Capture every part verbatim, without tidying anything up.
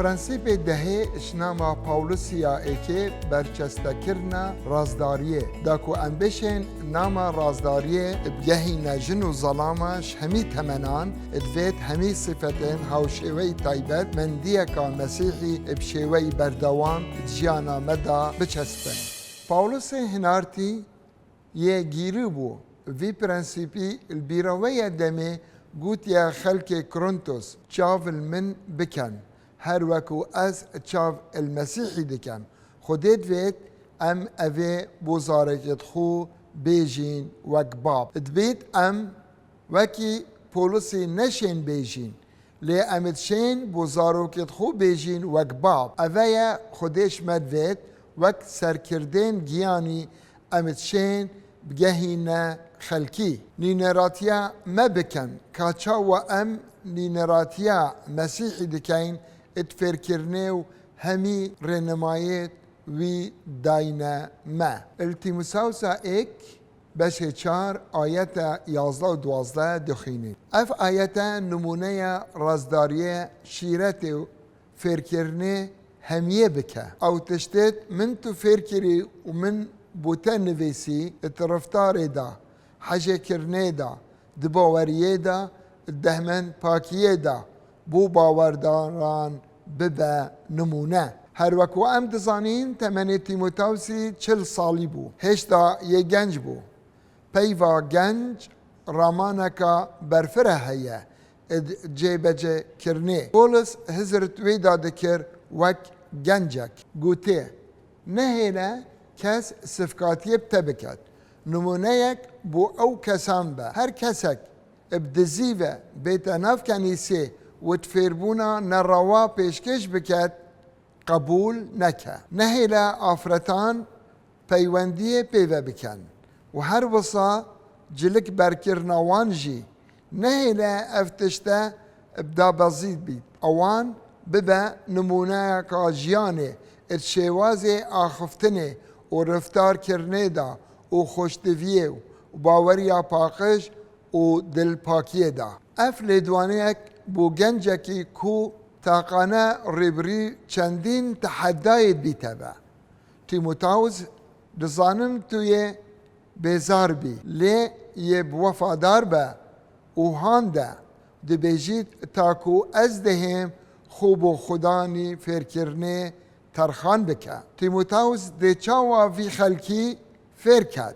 Prensîpê dehê ji nama Pawlisiya êkê berçestekirina razdariyê da ku em bêşên nama razdariyê bigehîne jin û zelama ji hemî temenan, divêt hemî sifetên hawşêweyî taybet mendiyeka Mesîhî bi şêweyî berdewam di jiyana me de biçespe. Pawlisê hinartî yê gîrî bû. Vî prensîpî li bîra we ye demê gotiye xelkê Korintos, çav li min biken, her weku ez çav li Mesîhî dikem. Xwedê divêt em evê bo zarokêt xwe bêjîn wek bab. Dibêt em wekî Polisî neşên bêjîn, lê em dişên bo zarokêt xwe bêjîn wek bab. Eve ye Xwedê ji me divêt wek serkirdên giyanî em dişên bigehîne xelkî. Nîneratiya me bikin, ka çawa em nîneratiya Mesîhî dikeyn, di fêrkirinê û hemî rênimayê wî dayne me. Li Tîmosawsa êk beşê çar ayeta yazdeh û duwazdeh dixwînî. Ev ayete nimûneya razdariyê, şîretê û fêrkirinê hemiyê bike. Ew tiştêt min tu fêr kirî û min bo te nivîsî, di reftarê de, hejêkirinê de, di baweriyê de, di dehmendpakiyê de, bo bawerdaran bibe nimûne. Her weku em dizanîn, temenê Tîmotawsî çil salî bû. Hêşta yê genc bû. Peyva genc ramaneka berfireh heye di cêbecêkirinê. Polis hizir wê de dikir wek gencek. Gotê, nehêle kes sifkatiyê bi te biket. Nimûneyek bo ew kesan be. Her kesek bi dizî ve bête nav kenîsê û di fêrbûna nerewa pêşkêş biket, qebûl neke. Nehêle afretan peywendiyê pê ve bikin û her wisa cilik berkirina wan jî. Nehêle ev tişte bi dabezî bît. Ewan bibe nimûneyeka jiyanê, di şêwazê axiftinê û reftarkirinê de û xweştiviyê û baweriya paqij û dilpakiyê de. Ev lêdwaneyek bo gencekî ku taqane rêbirî çendîn tehedayê dibîte be. Tîmotawus, dizanim tu yê bêzar bî, lê yê bi wefadar be û han de, dibêjît, ta ku ez dihêm xwe bo Xudanî fêrkirinê terxan bike. Tîmotawus dê çawa vî xelkî fêr ket?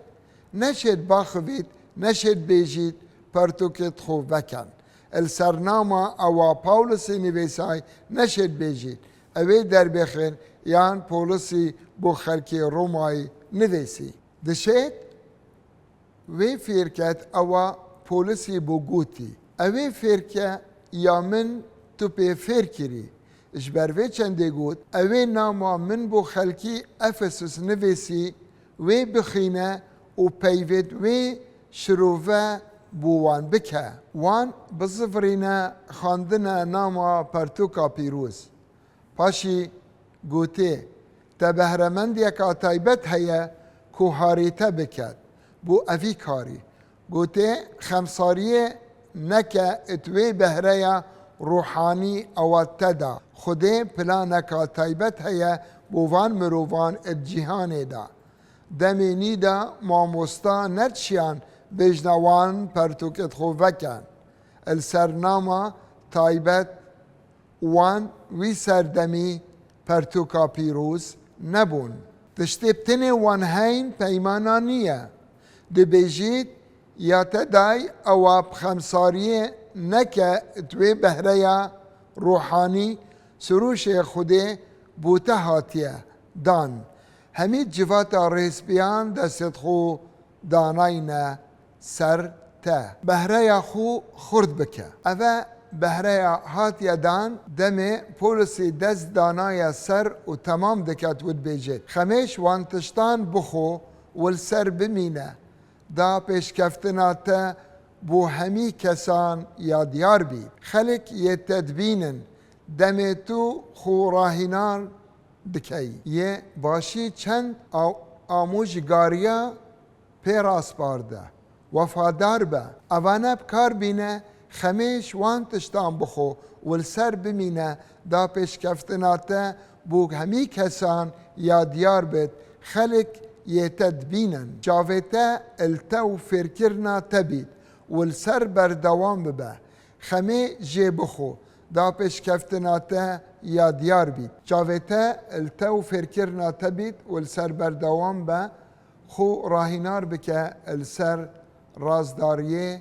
Neşêt baxivît, neşêt bêjît, pertûkêt xwe veken. Li ser nama ewa Pawlisî nivîsay, neşêt bêjît, ewê derbêxin, yan Polisî bo xelkê Romayî nivîsî. Dişêt wê fêr ket, ewa Polisî bo gotî, ewê fêr ke ya min tu pê fêr kirî. Ji ber vê çendê got, ewê nama min bo xelkî Efesus nivîsî, wê bixîne û peyvêt wê şirove bo wan bike. Wan bizivirîne xwendine nama pertûka pîroz. Paşî gotê, te behremendiyeka taybet heye ku harî te biket bo evî karî. Gotê, xemsariyê neke di wê behreya ruhanî ewa te de. Xwedê planeka taybet heye bo van mirovan di cîhanê de. Demê nî de mamosta nedişiyan bêjne wan pertûkêt xwe veken. Li ser nama taybet wan wî serdemî pertûka pîroz nebûn. Tiştê bi tenê wan heyn peymana nî ye. Dibêjît, ya te day ewa bi xemsariyê neke di wê behreya ruhanî, sirûşê Xwedê bo te hatiye dan. Hemî civata rêzbiyan destêt xwe danayne ser te. Behreya xwe xurt bike. Eve behreya hatiye dan demê Polisî dest danaye ser û temam diket û dibêjêt, xemêş wan tiştan bixwe û li ser bimîne. Da pêşkeftina te bo hemî kesan ya diyar bî. Xelk yê te dibînin, demê tu xwe rahînar dikey. Yê başî çend a-, amûjgariya pê rasparde. Wefadar be. Evane bi kar bîne Xemê ji wan tiştan bixwe û li ser bimîne, da pêşkeftina te bo hemî kesan ya diyar bit, xelk yê te dibînin. Çavê te li te û fêrkirina te bît û li ser berdewam bibe. Xemê jê bixwe, da pêşkeftina te ya diyar bît. Çavê te li te û fêrkirina te bît û li ser berdewam be, xwe rahînar bike li ser razdariyê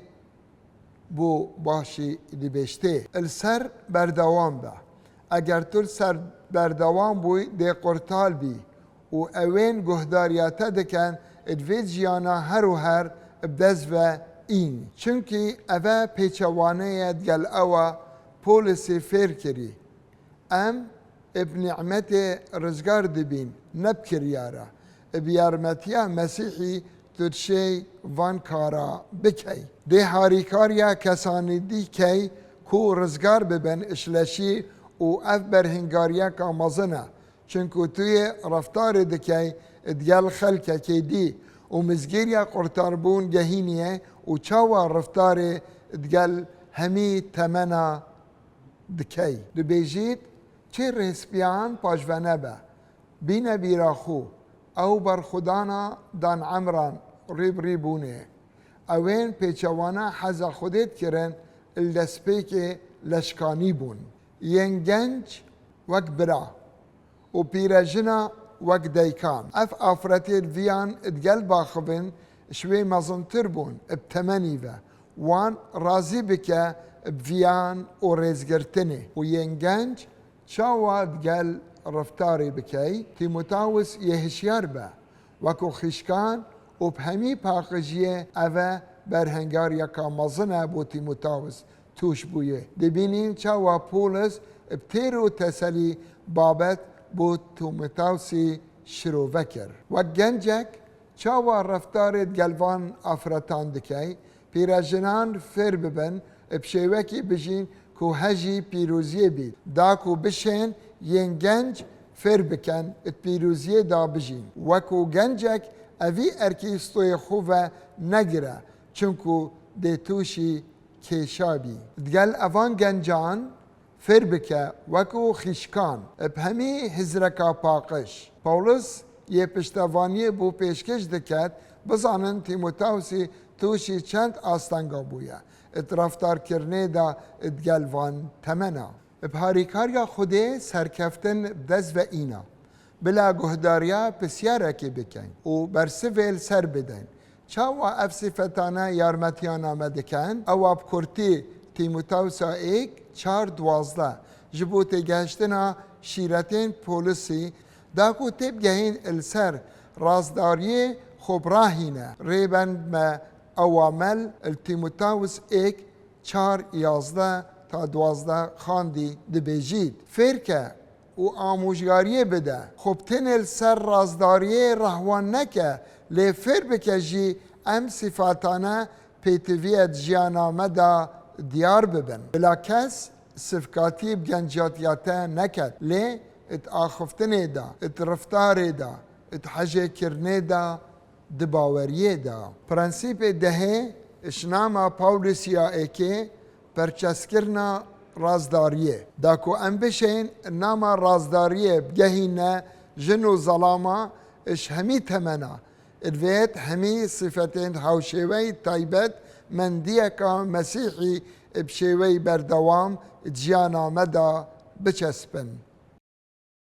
bo başî dibêjtê. Li ser berdewam be. Eger tu li ser berdewam bûy, dê qurtal bî û ewên guhdariya te diken, di vê jiyana her û her bi dest ve în. Çimkî eve pêçewane ye digel ewa Pawlosî fêr kirî. Em bi nîmetê rizgar dibîn, ne bi kiryara. Bi yarmetiya Mesîhî tu dişêy van kara bikey. Dê harîkariya kesanî dî key ku rizgar bibin ji leşî û ev berhingariyeka mezin e. Çinku tu yê reftarê dikey digel xelkekê dî û mizgîriya qurtarbûn gehîniye û çawa reftarê digel hemî temena dikey. Dibêjît, çi rêzpiyan paşvene be, bîne bîra xwe, ew berxwedana Dan Emran rî bi rî bûnê. Ewên pêçewana heza Xwedê dikirin, li destpêkê leşkanî bûn. Yên genc wek bira û pîrejina wek daykan. Ev afretê viyan digel baxivin ji wê mezintir bûn bi temenî ve. Wan razî bike bi viyan û rêzgirtinê. Û yên genc çawa digel reftarê bikey? Tîmotawis yê hişyar be. Wekû xîşkan û bi hemî paqijiyê eve berhengariyeka mezin e bo Tîmotawis tûş bûye. Dibînîn çawa Pawlos bi têr û teselî babet bo Tîmotawsî şirove kir. Wek gencek çawa reftarê digel van afretan dikey? Pîrejinan fêr bibin, bi şêwekî bijîn ku hejî pîroziyê bît. Da ku bişên yên genc fêr bikin, di pîroziyê de bijîn. Wekû gencek evî erkî stoyê xwe ve negire, çinku dê tûşî kêşa bî. Digel evan gencan fêr bike, wekû xîşkan, bi hemî hizreka paqij. Pawlos yê piştevaniyê bo pêşkêş diket, bizanin Tîmotawsî tûşî çend astenga bûye, di reftarkirinê de digel van temena. Bi harîkariya Xwedê serkeftin bi dest ve îna. Bila guhdariya pisyarekê bikin û bersivê li ser bidin. Çawa ev sifetane yarmetiyana me dikin? Ewa bi kurtî Tîmotawsa êk çar duwazdeh ji bo têgehiştina şîretên Pawlosî da ku têbigehîn li ser razdariyê xwe birahîne. Rêbend me ewa mel li Tîmotawis êk çar yazdeh ta duwazdeh xandî dibêjît. Fêr ke û amûjgariyê bide. Xwe bi tenê li ser razdariyê rahwan neke, lê fêr bike jî em sifetane pêtiviye di jiyana me de diyar bibin. Bila kes sifkatî bi gencatiya te neket, lê di axiftinê de, di reftarê de, di hejêkirinê de, di baweriyê de. Prensîpê dehê ji nama Pawlosiya êkê perçeskirina razdariyê. Da ku em bişên nama razdariyê bigehîne jin û zelama ji hemî temena, divêt hemî sifetên hawşêweyî taybet mendiyeka Mesîhî bi şêweyî berdewam di jiyana me de biçespin.